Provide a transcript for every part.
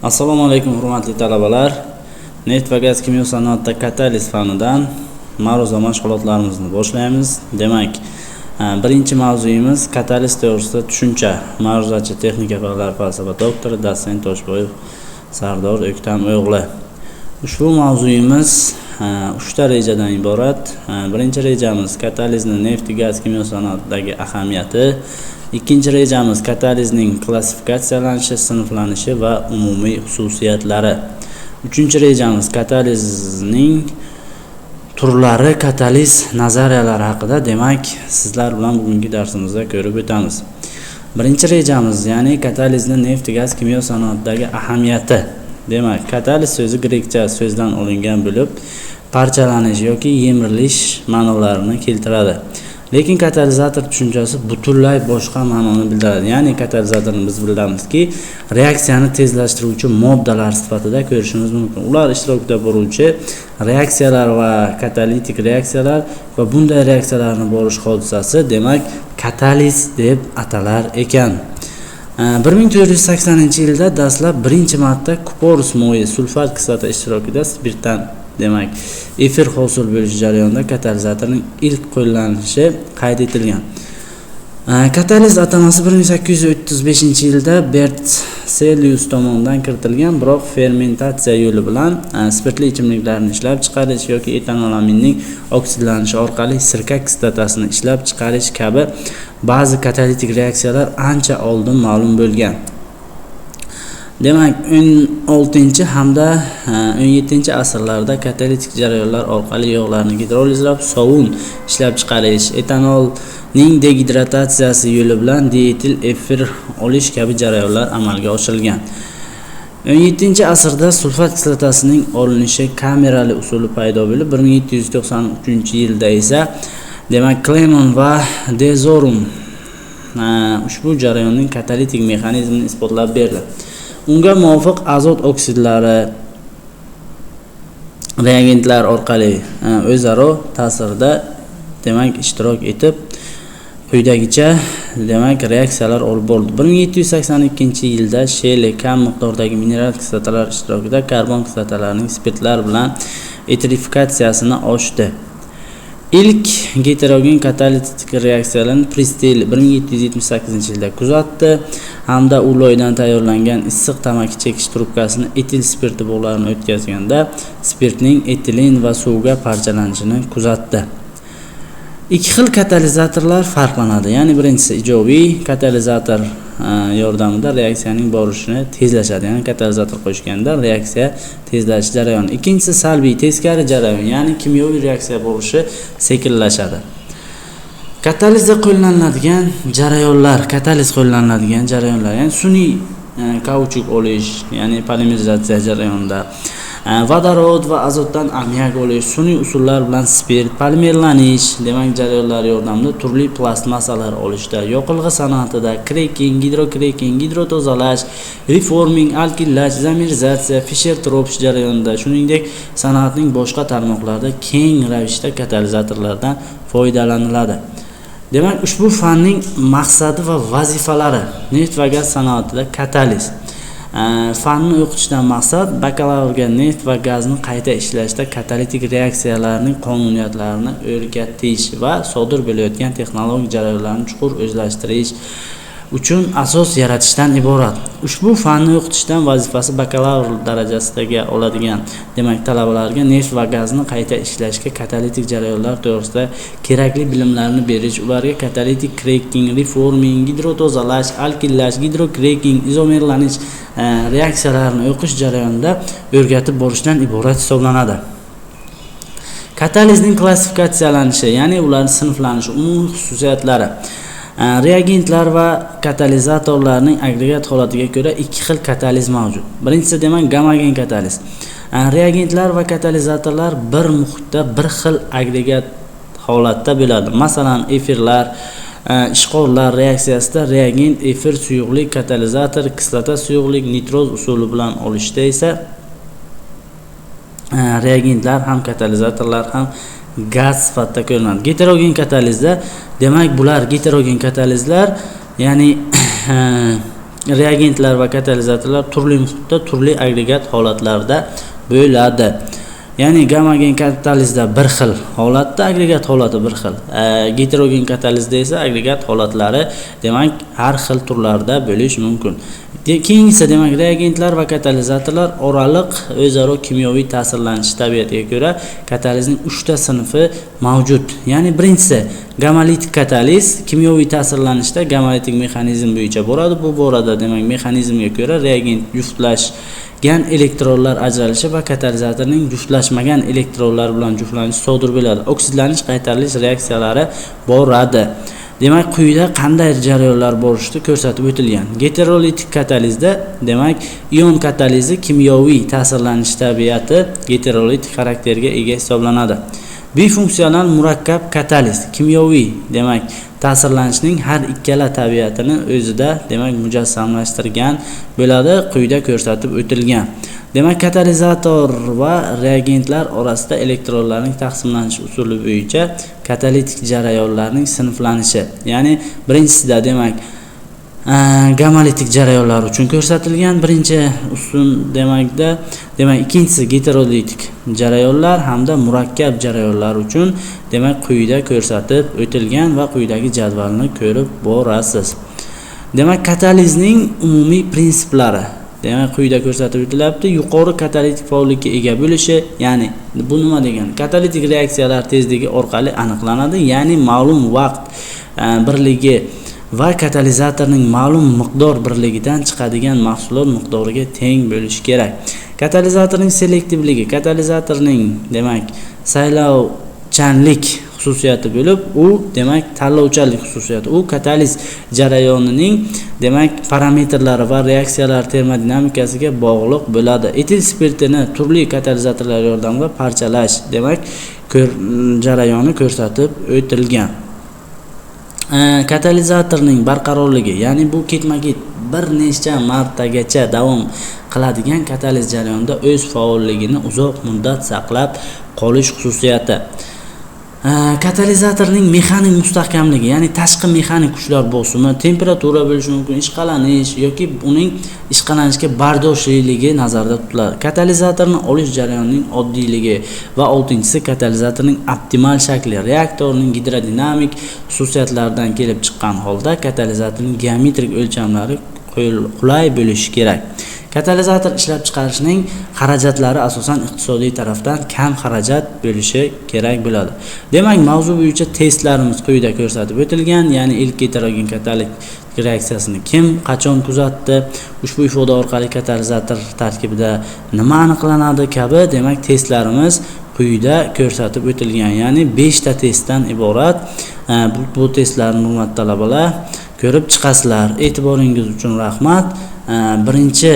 Assalomu alaykum, hurmatli talabalar. Neft va gaz kimyo sanoatida kataliz fanidan ma'ruza mashg'ulotlarimizni boshlaymiz. Demak, birinchi mavzuyimiz kataliz to'g'risida tushuncha. Ma'ruzachi texnika fanlari falsafa doktori, dotsent Toshboyev Sardor O'ktam o'g'li. Ushbu mavzuyimiz uchta rejadan iborat. Birinchi rejamiz katalizni neft gaz kimyo sanoatidagi ahamiyati. Ikkinchi rejamiz katalizning klassifikatsiyalanishi, sinflanishi va umumiy xususiyatlari. Uchinchi rejamiz katalizning turlari, kataliz nazariyalari haqida, demak, sizlar bilan bugungi darsimizda ko'rib o'tamiz. Birinchi rejamiz, ya'ni katalizni neft gaz kimyo sanoatidagi ahamiyati. Demak, kataliz so'zi grekcha so'zdan olingan bo'lib, parchalanish yoki yemirilish ma'nolarini keltiradi. Lekin katalizator tushunchasi butunlay boshqa ma'noni bildiradi. Ya'ni katalizatorni biz bilamizki, reaksiyani tezlashtiruvchi moddalar sifatida ko'rishimiz mumkin. Ular ishtirokida bo'luvchi reaksiyalar va katalitik reaksiyalar va bunday reaksiyalarni borish hodisasi, demak, kataliz deb atalar ekan. 1480-yilda dastlab birinchi marta kuporus moyi sulfat kislota ishtirokida spirtdan, demak, efir hosil bo'lishi jarayonida katalizatorning ilk qo'llanilishi qayd etilgan. Kataliz atamasi 1835-yilda Berzelius tomonidan kiritilgan, biroq fermentatsiya yo'li bilan spirtli ichimliklarni ishlab chiqarish yoki etanolaminning oksidlanishi orqali sirka kislotasini ishlab chiqarish kabi ba'zi katalitik reaksiyalar ancha oldin ma'lum bo'lgan. Demak, 16 hamda 17-asrlarda katalitik jarayonlar orqali yog'larni gidrolizlab sovun ishlab chiqarish, etanolning degidratatsiyasi yo'li bilan dietil efir olish kabi jarayonlar amalga oshirilgan. 17-asrda sulfat kislotasining olinishi kamerali usuli paydo bo'lib, 1793-yilda esa, demak, Klemon va Dezorum ushbu jarayonning katalitik mexanizmini isbotlab berdi. Unga muvofiq azot oksidlari reagentlar orqali o'zaro ta'sirda, demak, ishtirok etib, quyidagicha, demak, reaksiyalar olib borildi. 1782-yilda Shele kam miqdordagi mineral kislotalar ishtirokida karbon kislotalarining spirtlar bilan eterifikatsiyasini ochdi. Ilk geterogen katalitik reaksiyalarni Pristel 1778-yilda kuzatdi hamda u loydan tayyorlangan issiq tamaki chekish trubkasini etil spirti bug'larini o'tkazganda spirtning etilen va suvga parchalanishini kuzatdi. Ikki xil katalizatorlar farqlanadi. Ya'ni birinchisi ijobiy katalizator yordamida reaksiyaning borishini tezlashadi. Ya'ni katalizator qo'shganda reaksiya tezlashish jarayoni. Ikkinchisi salbiy, teskari jarayon, ya'ni kimyoviy reaksiya borishi sekinlashadi. Katalizda qo'llaniladigan jarayonlar, kataliz qo'llaniladigan jarayonlar, ya'ni sun'iy kauchuk olish, ya'ni polimerizatsiya jarayonida vodorod va azotdan ammiak olish, sun'iy usullar bilan spirt, polimerlanish, demak, jarayonlar yordamida turli plastmassalar olishda, yoqilg'i sanoatida kreking, gidrokreking, gidrotozalash, reforming, alkillash, izomerizatsiya, Fisher Tropsch jarayonida, shuningdek, sanoatning boshqa tarmoqlarida keng ravishda katalizatorlardan foydalaniladi. Demak, ushbu fanning maqsadi va vazifalari neft va gaz sanoatida kataliz. Fanni o'qitishdan maqsad bakalavrga neft va gazni qayta ishlashda katalitik reaksiyalarning qonuniyatlarini o'rgatish va sodir bo'layotgan texnologik jarayonlarni chuqur o'zlashtirish uchun asos yaratishdan iborat. Ushbu fanni o'qitishdan vazifasi bakalavr darajasidagi oladigan, demak, talabalarga neft va gazni qayta ishlashga katalitik jarayonlar to'g'risida kerakli bilimlarni berish, ularga katalitik kreking, reforming, gidrotozalash, alkillash, gidrokreking, izomerlanish reaksiyalarini o'qish jarayonida o'rgatib borishdan iborat hisoblanadi. Katalizning klassifikatsiyalanishi, ya'ni ularning sinflanishi, umumiy xususiyatlari. Reagentlar va katalizatorlarning agregat holatiga ko'ra ikki xil kataliz mavjud. Birinchisi, demak, gomogen kataliz. Reagentlar va katalizatorlar bir muhitda bir xil agregat holatda bo'ladi. Masalan, efirlar, ishqorlar reaksiyasida reagent efir suyuqlik, katalizator kislota suyuqlik, nitroz usuli bilan olishda esa reagentlar ham, katalizatorlar ham gaz sifatida ko'rinadi. Geterogen katalizda, demak, bular geterogen katalizlar, ya'ni Reagentlar va katalizatorlar turli muhitda turli agregat holatlarda bo'ladi. Ya'ni gomogen katalizda bir xil holatda agregat holati bir xil. Geterogen katalizda esa agregat holatlari demak har xil turlarda bo'lishi mumkin. Keyingisi demak reagentlar va katalizatorlar oraliq o'zaro kimyoviy ta'sirlanish tabiatiga ko'ra katalizning 3 ta sinfi mavjud. Ya'ni birinchisi gomolitik kataliz kimyoviy ta'sirlanishda gomolitik mexanizm bo'yicha boradi. Bu borada demak mexanizmga ko'ra reagent juftlashgan elektronlar ajralishi va katalizatorning juftlashmagan elektronlar bilan juftlanishi sodir bo'ladi. Oksidlanish, qaytarilish reaksiyalari boradi. Demak, quyida qanday jarayonlar borishi ko'rsatib o'tilgan. Geterolitik katalizda demak ion katalizi kimyoviy ta'sirlanish tabiati geterolitik xarakterga ega hisoblanadi. Bifunksional murakkab kataliz kimyoviy demak ta'sirlanishning har ikkala tabiatini o'zida demak mujassamlashtirgan bo'ladi, quyida ko'rsatib o'tilgan. Demak, katalizator va reagentlar orasida elektronlarning taqsimlanish usuli bo'yicha katalitik jarayonlarning sinflanishi. Ya'ni birinchisida demak gomolitik jarayonlar uchun ko'rsatilgan birinchi ustun demakda, demak ikkinchisi geterolitik jarayonlar hamda murakkab jarayonlar uchun demak quyida ko'rsatib o'tilgan va quyidagi jadvalni ko'rib borasiz. Demak, katalizning umumiy prinsiplari demak quyida ko'rsatib o'tilyapti. Yuqori katalitik faollikka ega bo'lishi, ya'ni bu nima degani? Katalitik reaksiyalar tezligi orqali aniqlanadi, ya'ni ma'lum vaqt birligi va katalizatorning ma'lum miqdor birligidan chiqadigan mahsulot miqdoriga teng bo'lishi kerak. Katalizatorning selektivligi, katalizatorning demak saylovchanlik xususiyati bo'lib, u demak tanlovchanlik xususiyati. U kataliz jarayonining demak parametrlari va reaksiyalar termodinamikasiga bog'liq bo'ladi. Etil spirtini turli katalizatorlar yordamida parchalash demak jarayoni ko'rsatib o'tilgan. Katalizatorning barqarorligi, ya'ni bu ketma-ket bir necha martagacha davom qiladigan kataliz jarayonida o'z faolligini uzoq muddat saqlab qolish xususiyati. Katalizatorning mexanik mustahkamligi, ya'ni tashqi mexanik kuchlar bosimi, temperatura bo'lishi mumkin, ishqalanish yoki uning ishqalanishga bardoshliligi nazarda tutiladi. Katalizatorni olish jarayonining oddiyligi va oltinchisi katalizatorning optimal shakli, reaktorning gidrodinamik xususiyatlaridan kelib chiqqan holda katalizatorning geometrik o'lchamlari qulay bo'lishi kerak. Katalizator ishlab chiqarishning xarajatlari asosan iqtisodiy tarafdan kam xarajat bo'lishi kerak bo'ladi. Demak, mavzu bo'yicha testlarimiz quyida ko'rsatib o'tilgan, ya'ni ilk geterogen katalitik reaksiyasini kim qachon kuzatdi, ushbu ifoda orqali katalizator tarkibida nima aniqlanadi kabi demak testlarimiz quyida ko'rsatib o'tilgan, ya'ni 5 ta testdan iborat. Bu testlarni hurmatli talabalar ko'rib chiqasizlar. E'tiboringiz uchun rahmat. Birinchi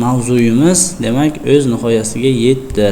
mavzuyimiz demak o'z nihoyasiga yetdi.